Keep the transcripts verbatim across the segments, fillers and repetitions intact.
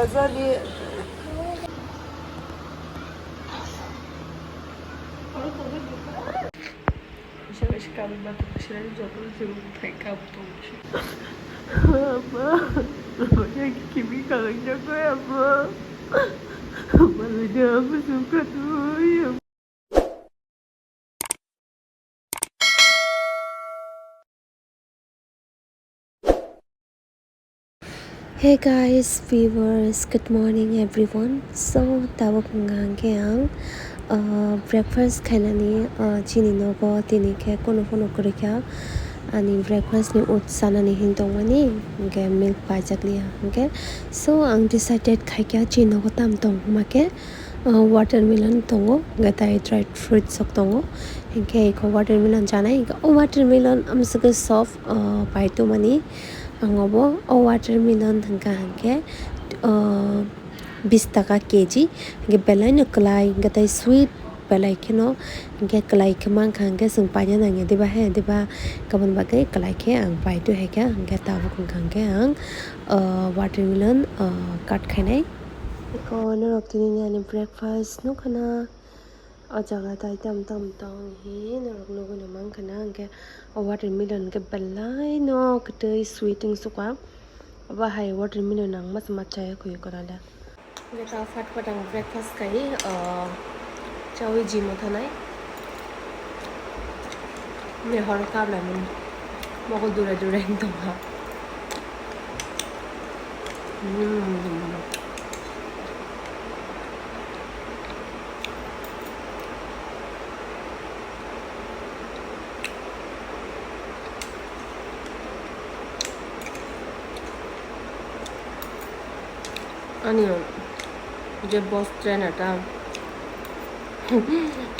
Hey guys, viewers, good morning everyone. So, tabuk hwnkha hwnkhe ang, uh, breakfast khainani, uh, chini nogo tini khe kunu phano kwrwi kha. Ani breakfast ni oats chanani hin tongmani, hwnkhe milk paijak liya hwnkhe. So, ang decided khaikha chini nogo tam tong hwnkhe, uh, watermelon tongo, hwnkhe tai dried fruits rok tongo. Hwnkhe iko watermelon chanai, hwnkhe o watermelon amswkhe soft, uh, paitumani. Ang obo o watermelon hwnkha hwnkhe, uh, bis taka K G, hwnkhe belai no kwlai, hwnkhe tai sweet belai kheno, hwnkhe kwlai khe mankha hwnkhe chwng paina nangya diba he, diba kabun bagwi kwlai khe ang paitu hai kha, hwnkhe tabuk hwnkha hwnkhe ang, uh, watermelon, uh, cut khainai. Eko norok tini ni ani breakfast nukha na. O jaga tai tam tam tong hi norok nugwi no mankha na, hwnkhe o watermelon hwnkhe belai no kwtwi sweet wng sukha. Obo hai watermelon ang masa ma chaya khuyo kwrwle. Hwnkhe ta fat fat ang breakfast khai, ah, chawi gym o thanai. Mehor kablai mani. Mogo dura dura wng tongkha. Mm. Ani je boss trainer ta,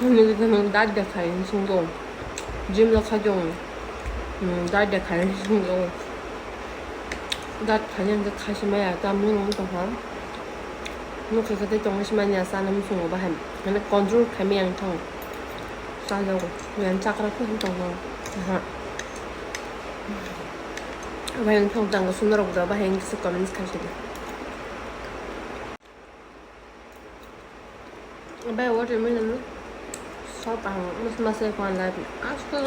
nini dad de khai sung do, gym lo khai do, dad de khai sung do. Dat khaina hwnkhe khaisa maya, tamni wng tongkha. Nukha khe tei tongma se manya, sana muchungo bahai. Mane control khaimaya wng thang. Chajago. Yang chakra khe wng tongkha. Aha. Bahai wng thang, tang sunarok da bahai wng khe comments khai sidi. Bai watermelon no soft ang mas mas ai kwan lai asko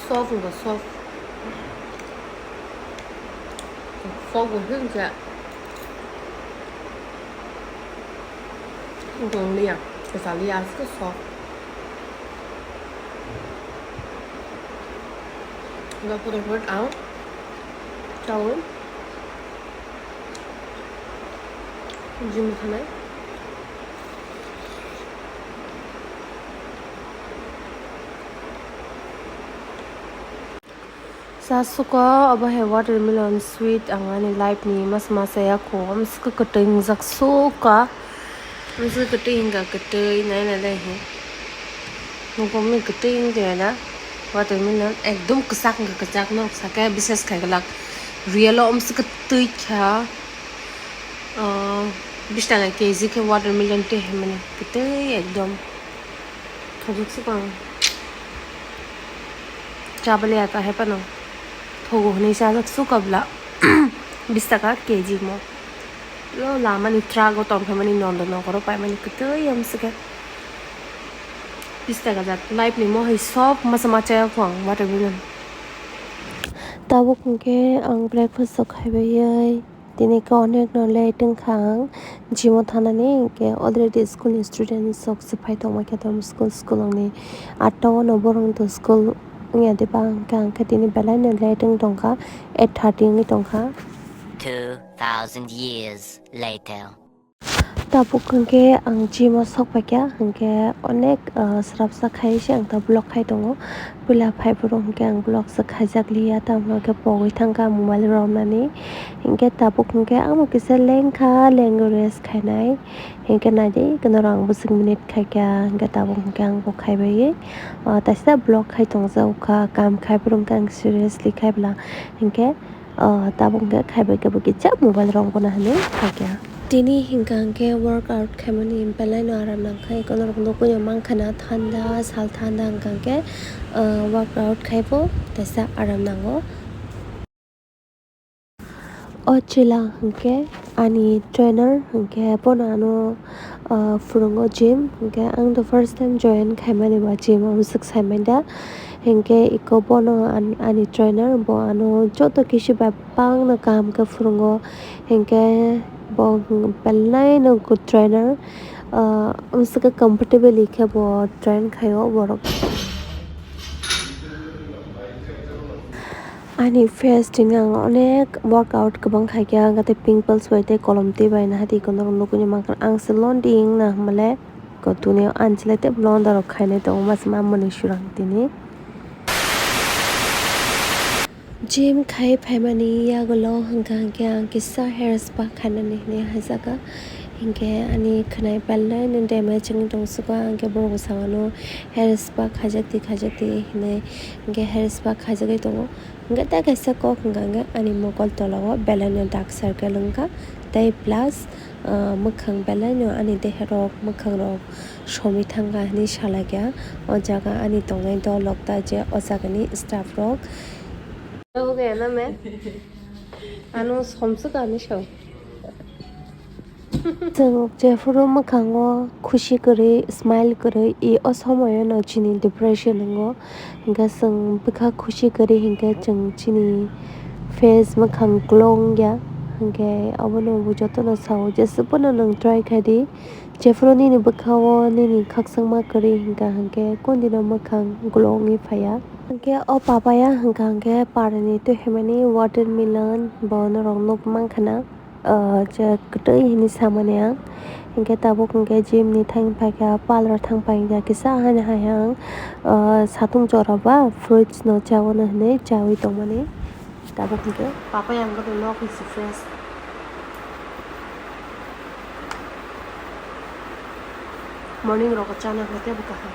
soft ga soft soft ga hin ja gong liya kasa liya asko soft ga pura pura ang tau. Gym khanai. Sa suka obo hai watermelon sweet ang ani life ni mas mas ya ko am suka kwtwi wngjak suka. Am suka kwtwi wngka kwtwi nai nai lai he. Nokong ni kwtwi wngya na watermelon ekdom kwchak wngka kwchak norok saka bises khai glak. Real o am suka kwtwi kha. Ah, bish taka K G khe watermelon twi hai mani kwtwi ekdom. Thajak sukang. Chabali aka hai pano. Thogo hwnwi chajak suka bla. Bish taka K G mo. Lo lamani truck o tongphaimani Nondonogor o paimani kwtwi amswkhe. Bish taka jat. Life ni mo hai sob masa ma chaya khwang watermelon. Tabuk hwnkhe ang breakfast o khaibai. Tini khe onek no late wngkha ang gym o thanani, hinkhe already school ni students rok se phai tongma khe tamo school, school wngni atta o no borok to school wngya diba, hinkhe ang khe tini belai no late wng tongkha, eight thirty wngwi tongkha. Two thousand years later. Tabuk hinkhe ang gym o sok paikha, hinkhe onek, ah, srapsa khai se ang ta vlog khai tongo. Puila phai phuru hinkhe ang vlog se khaijak liya, tamoni khe pogwi thangkha mobile romnani. Hinkhe tabuk hinkhe amo kisa lengkha, lengwi rest khainai. Hinkhe naidi, khe norok ang bwswk minute khaikha, hinkhe tabuk hinkhe ang bo khaibai. Ah, taisa vlog khai tongjak kha, kam khai phuru hinkhe ang seriously khai bwla. Hinkhe, ah, tabuk hinkhe khaibai khe bo kisa mobile romgwna hinwi khaikha. Tini hinkha hinkhe workout khaimani belai no aram nangkha, eko norok nukwi no mankha na thanda, sal thanda hinkha hinkhe, ah, workout khaibo teisa aram nango. O chwla hwnkhe ani trainer, hwnkhe bono ano, ah, phwrwngo gym, hwnkhe ang the first time join khaimani ba gym o, swk saimanda. Hwnkhe eko bono an-, ani trainer, bo ano joto kisu bai bangno kaham khe phwrwngo, hwnkhe bo hwnkhe belai no good trainer. Ah, amswkhe comfortably khe bo train khaio borok. Ani face tini ang onek workout kwbang khaikha, ang tei pimples bai tei kolom twi bai nahadi kono rok nukgwi mankha. Ang se londing na hwnmale ko tuni ang chwla tei londa rok khainai tongo, masa mamani surang tini. Gym khai phaimani yagulo hwnkha hwnkhe ang kisa hair spa khainani hinwi haijakha. Hinkhe ani khwnai belai no damage wngwi tongsugo, hwnkhe borok bwskango hair spa khaijak di, khaijak di hinwi, hinkhe hair spa khaijagwi tongo. Hinkhe tei kaisa kok hwnkha hwnkhe ani mokol tola o belai no dark circle wngkha, tei plus, ah, mwkhang belai no ani deha rok, mwkhang rok somwi thangkha hinwi salaikha. O jaga ani tongnai dolok ta je o jagani staff rok. Ano somswk ani sao. Chwng jephuru mwkhango khusi kwrwi, smile kwrwi, i o somoyono chini depression wngo. Hwnkhe chwng bwkha khusi kwrwi hinkhe chwng chini face mwkhang glow wngya. Hwnkhe abono bo jotono sao, jeswk phano nwng try khai di. Jephuru nini bwkhao nini khakchangma kwrwi hinkha hwnkhe kondino mwkhang glow wngwi phaiya. Hwnkhe o papaya hwnkha hwnkhe parini twi hwnmani watermelon bo norok nukmankha na. Ah, je kwtwi hinwi samani ang. Hinkhe tabuk hinkhe gym ni thang paikha, parlour thang paikha, kisa hani hai ang, ah, satung jora ba fruits no chaui no hinwi chaui tongmani. Tabuk hinkhe papaya ang nok ni si fresh. Morning rogo chana khe tebo kaham.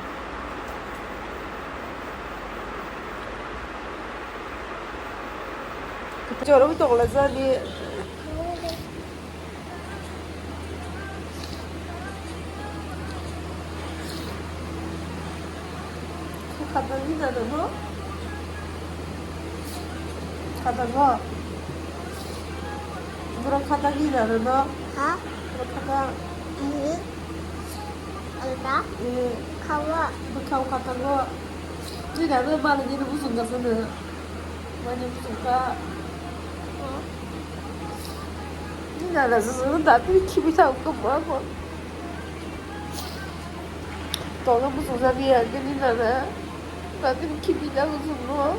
Chorwi tongla jani. Khata ni na no? Khata no? Borok khata ni na no? Ha? Borok khata. Alda? Eh. Khawa. Bwkhao khatango. Twi dano mani nini bujung ka sano. Mani bujung ka. Ni nana sasano dati khibi thang ko ma ko. Tono bujung jani ya ke ni nana. Dati khibi thang ko sano.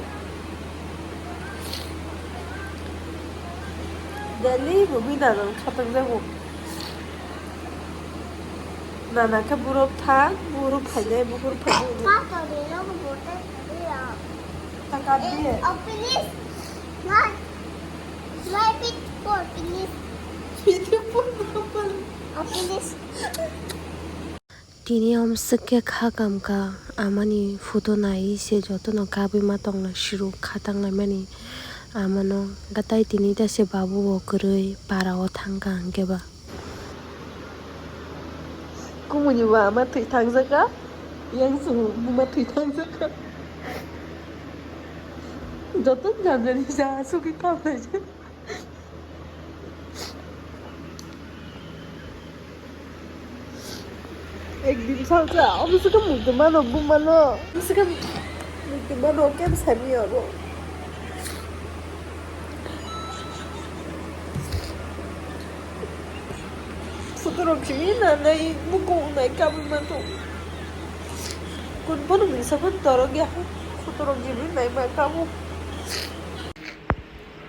Delhi bo bini nana khatang jago. Nana khe borok thang, borok phainai, borok phainai. Taka di. Oh, please. My, my picture, please. Picture photo. Oh, please. Tini omswk khe kha kamkha, amani photo nai se jotono kabwi ma tongna siro kha tanglaimani amano. Gatai tini ta se babu bo kwrwi para o thangkha hwnkhe ba. Kumuni bo ama thwi thangjakha, yang chwng buma thwi thangjakha. Joto janjani ja asugwi kaplaijak. Ekdin salsa, omo se khe mukti mano, bumano. Omo se khe mukti mano, kem sani abo. Photo rok simi nanai, bukung nai kabui ma tong. Kun bono misa pun torok ya, photo rok simi nai ma kabu.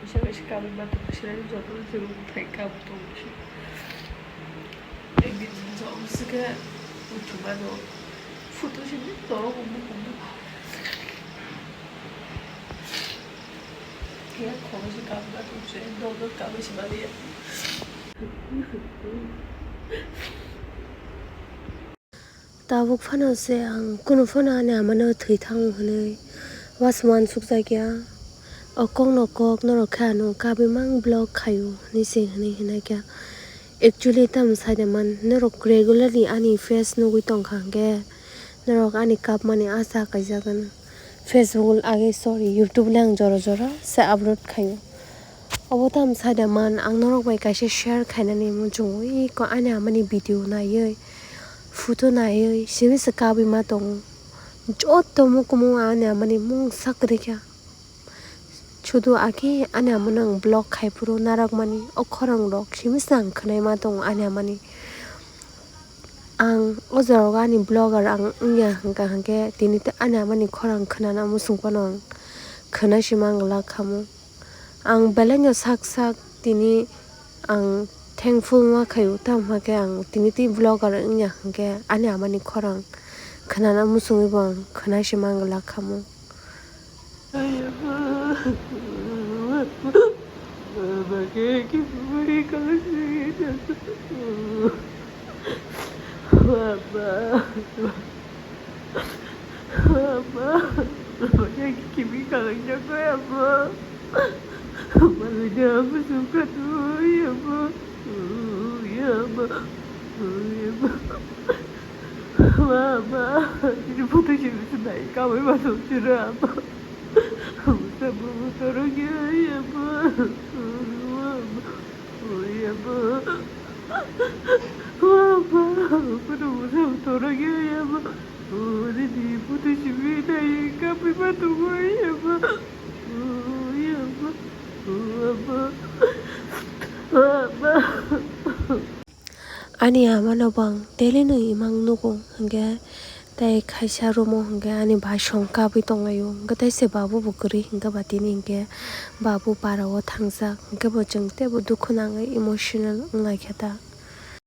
Misa misa kabui ma tong, sila ni joto ni joto thai kabu tong. Ekdin jom sike uthumano photo simi toro kumu kumu. Khe khoro se kabla tongse dol dol kabla se baliya. Tabuk phano se ang kunu phano ani amano thwi thango hwnwi wasmang sukjakya. O kokno kok norok khe ano kabui mang vlog khaio hwnwi se hwnwi hwnkhe. Actually tamo saida man norok regularly ani face nugui tongkha hwnkhe norok ani kapmani acha kaijagano. Facebook age sorry YouTube le ang jora jora se upload khaio. Obo tamo sada man, ang norok bai kaisa share khainani muchungo, iko ani amani video naiwi, photo naiwi, simi se kabwi ma tongo. Joto mukumu ani amani mung sak rikha. Sudu agi ani amano ang vlog khai phuru narwkmani, o khorang rok simi se ang khwnai ma tongo ani amani. Ang o jorao ani vlogger ang wngya hwnkha hwnkhe tini ani amani khorang khwnana muchung phano ang khwna se manglak khamu. Ang belai no sak sak tini ang thankful ma khaio, tamo hwnkhe ang tini tei vlogger wngya hwnkhe ani amani khorang khwnana muchungwi bo ang khwna se manglak khamu. Ama, ama, ama, yang kimi kalang jago ya, ama. Malu dia apa suka tu, ya, ama. Ya, ama. Ya, ama. Ama, ama. Ini foto sini senai, kami masuk curah, ama. Sama motor ya, ya, ama. Ama. Oi, ama. Ama, kudu musa torang ya, ama. Oi, di putu simi dai kapi ma tu, oi, ama. Oi, ama. Oi, ama. Ama. Ani amano bo ang daily no imang nugo, hwnkhe tei khaisa room o hwnkhe ani basong kabwi tonglaio, hwnkhe tei se babu bo kwrwi hwnkhe ba tini hwnkhe babu para o thangjak, hwnkhe bo chwng teibo dukhu nangwi emotional wnglaikha ta.